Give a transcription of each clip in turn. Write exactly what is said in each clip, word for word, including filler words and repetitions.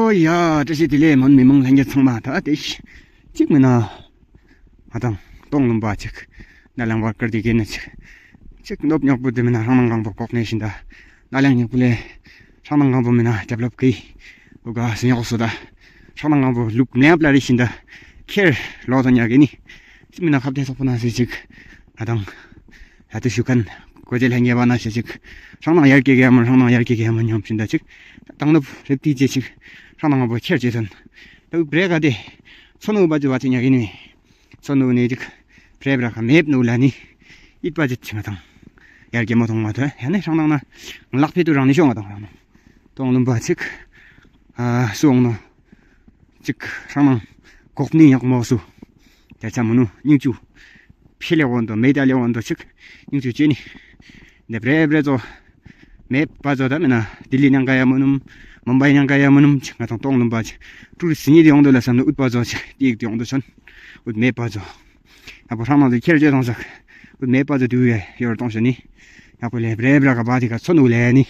ཨོ་ཡ། བཀྲ་ཤིས་བདེ་ལེགས། མོན་མི་མང་ལྷན་རྒྱས་ཚང་མ། ད་དེ་ཅིག་མི་ན་ང་དང་ཏོང་ལུང་པ་ཅིག་ནཱ་ལེན་བར་ཀར་དེ་གི་ནི་ཅིག་ཅིག་ནོབ་ཉོག་པོ་དེ་མི་ན་ཧྲང་ནང་གང་པོ་གོག་ནེ་ཤིན་ད། ནཱ་ལེན་ཉོག་པོ་ལེ་ཧྲང་ནང་གང་པོ་མི་ན་ཌི་བེ་ལོབ་གི་ཨོ་ག་སི་ཉོག་སོ་ད། ཧྲང་ནང་གང་པོ་ལུག་ནེ་པ་ལ་རི་ཤིན་ད་ཁེར་ལོ་ཐོ་ཉག་གི་ནི་ཅིག་མི་ན་ཁབ་ཏེ་སོག་པོ་ན་སི་ཅིག་ང་དང་ད་དུ་ཤུ་ཁན་གོ་ཇེ་ལྷན་རྒྱས་པ་ན་ཤ་ཅིག་ཧྲང་ནང་ཡར་གེ་གེ་ཡ་མོན། ཧྲང་ནང་ཡར་གེ་གེ་ཡ་མོན་ཉོམ་ཤིན་ད་ཅིག་དང་ནོབ་རེབ་ཏི་ཅེ་ཅིག་ཧྲང་ནང་གང་པོ་ཁེར་ཅེ་ཐོན། ད་བུ་བྲེ་ག་དེ་ཚོ་ནོ་བ་ཅུ་བ་ཅུ་ཉག་གི་ནི། ཚོ་ནོ་ནེ་ཅིག་བྲེ་བྲ་ཁ་མེབ་ནོ་ལ་ནི་ཨིད་པ་ཅིག་ཅིག་ང་དང་ཡར་གེ་མོ་ཐོང་མ་ཐོ་ཡ་ནི་ཧྲང་ནང་ན་ལག་ཕི་ཏུ་རང་ནི་ཤོ་ང་དང་ཧྲང་ནང་ཏོང་ལུང་པ་ཅིག་ཨ་སུ་འོང་ནོ། ཅིག་ཧྲང་ནང་གོག་ནི་ཉག་མོ་སུ། ཏེ་ཆ་མོ་ནུ་ཉིང་ཅུ་ཕི་ལེ་འོན་དོ་མེ་ད་ལེ་འོན་དོ་ཅིག་ཉིང་ཅུ་ཅེ་ནི། ནེ་བྲེ་བྲེ་ཙོ་མེབ་པ་ཙོ་ད་མི་ན་ལྡི་ལི་ནང་ག་ཡ་མོ་ནུམ་མུམ་བའི་ནང་ག་ཡ་མོ་ནུམ་ཅིག་ང་དང་ཏོང་ལུང་པ་ཅིག་ཊུ་རིསྟ་སི་ནི་དེ་འོང་དོ་ལ་སམ་ནུ་ཨུད་པ་ཙོ་ཅིག་ཏིག་དེ་འོང་དོ་ཅོན། ཨུད་མེབ་པ་ཙོ་ཡ་པོ་ཧྲང་ནང་དེ་ཁེར་ཅེ་ཐོང་ཅིག་ཨུད་མེབ་པ་ཙོ་དུ་ཡ་ཡོར་ཐོང་ཅོན་ནི། ཡ་པོ་ལེ་བྲེ་བྲེ་ག་བ་དེ་ག་ཚོ་ནུ་ལེ་ནི།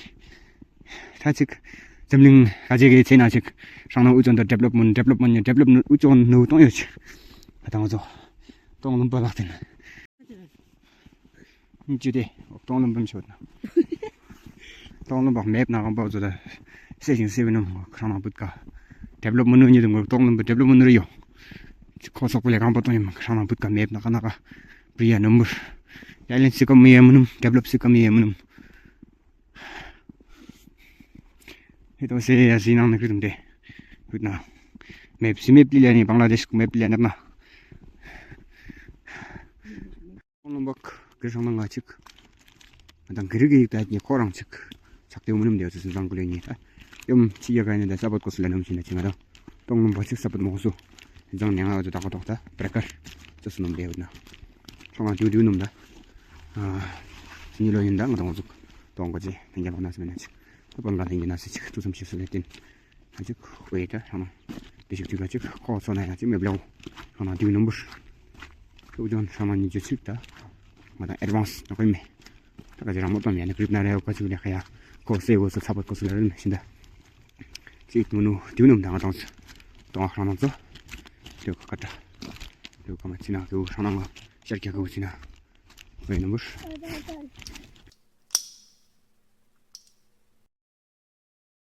ད་ཅིག་འཛམ་གླིང་ག་ཅི་གི་ཚེ་ན་ཅིག་ཧྲང་ནང་འུ་ཅོན་དོ་ཌི་བེ་ལོབ་མེནྚ་ཌི་བེ་ལོབ་མེནྚ་ཌི་བེ་ལོབ་མེནྚ་འུ་ཅོན་ནོ་ཏོང་ཡོ་ཅིག་ང་དང་འུ་ཅོ་ཏོང་ལུང་པ་ལག་ཏེ་ན་ཉིང་ཅུ་དེ་ཏོང་ལུང་པ་མི་ཤོད་ན། ཏོང་ལུང་པ་མེབ་ན་གང་པ་ཙོ་ད་སེ་ཅིང་སེ་བེ་ནུམ་ཧྲང་ནང་བུད་ག་ཌི་བེ་ལོབ་མེནྚ་ནི་དུ་ཏོང་ལུང་པ་ཌི་བེ་ལོབ་མེནྚ་རི་ཡོ། ཅིག་ཁོ་སོག་པོ་ལེ་གང་པ་ཏོང་ཡོ་ཧྲང་ནང་བུད་ག་མེབ་ན་ཀ་ན་ཀ་བྲི་ཡ་ནུམ་བུར་ཡ་ལེན་སི་ཀ་མི་ཡ་མེ་ནུམ་ཌི་བེ་ལོབ་སི་ཀ་མི་ཡ་མེ་ནུམ། ཧེ་ཏོ་སེ་ཡ་སི་ནང་ནེ་ཀྲིག་ཏུམ་ཏེ། ཧུད་ན། མེབ་སི་མེབ་ལི་ལ་ནི་བང་ལ་དེཤ་མེབ་ལི་ལ་ནི་ན། ཏོང་ལུང་པ་གི་ཧྲང་ནང་ང་ཅིག་ང་དང་གི་རི་གི་ཡིག་ད་ནི་ཁོ་རང་ཅིག་ཆག་ཏེ་འོ་མ་ནུམ་དེ་ཡོ་ཙི་ཟིན་བང་ཀུ་ལེ་ནི་ད། ཡོམ་ཅི་ཡ་ག་ནི་ད་སབ་པོར་ཀོ་སི་ལ་ནུམ་ཅི་ན་ཅིག་ང་དང་ཏོང་ལུང་པ་ཅིག་སབ་པོར་མོ་སུ། ཟང་ནེ་ང་ཨ་ཙོ་ད་ཀོ་ཏོག་ད་བྲེ་ཀར་ཙོ་སུ་ནུམ་དེ་ཡོད་ན། ཧྲང་ང་དུ་དུ་ནུམ་ད། ཨ་སི་ནི་ལོ་ཡིན་ད་ང་དང་འོ་ཟུག་ཏོང་གོ་ཅི་ནི་ག་བ་ན་སི་མེ་ན་ཅིག་ད་པང་ག་ལྷན་རྒྱས་ན་སི་ཅིག་ཏུ་ཙམ་ཅིག་སུ་ལེ་ཏིན། ཨ་ཅིག་ཝེ་ད་ཧྲང་ནང་དེ་ཅིག་དུ་ག་ཅིག་ཁོ་ཚོ་ན་ཡ་ཅིག་མེབ་ལེའོ། ཧྲང་ནང་དུ་ནུམ་བུར་ཁུ་ཇོན་ཧྲང་ནང་ཉིས་ཅུ་ཅིག་ད་ང་དང་ཨེཌ་ཝན་སི་ནོ་ཀོ་ཨིན་མེ། ད་ག་ཅི་རང་མོ་ཏོམ་ཡ་ནི་ཀྲིབ་ན་རེ་ཡོ་ཀ་ཅིག་ལེ་ཁ་ཡ་ཁོ་སེ་ཝོ་སོ་སབ་པོར་ཀོ་སི་ལ་རེ་མེ་ཤིན་ད། ཅིག་མོ་ནུ་དུ་ནུམ་ད་ང་དང་ཏོང་ཧྲང་ནང་ཙོ། དུ་ཀ་ཀ་ཏྲ། དུ་ཀ་མ་ཅི་ན་དུ་ཧྲང་ནང་ང་ཤར་ཀྱ་ཀ་ཅི་ན། ཝེ་ནུམ་བུར།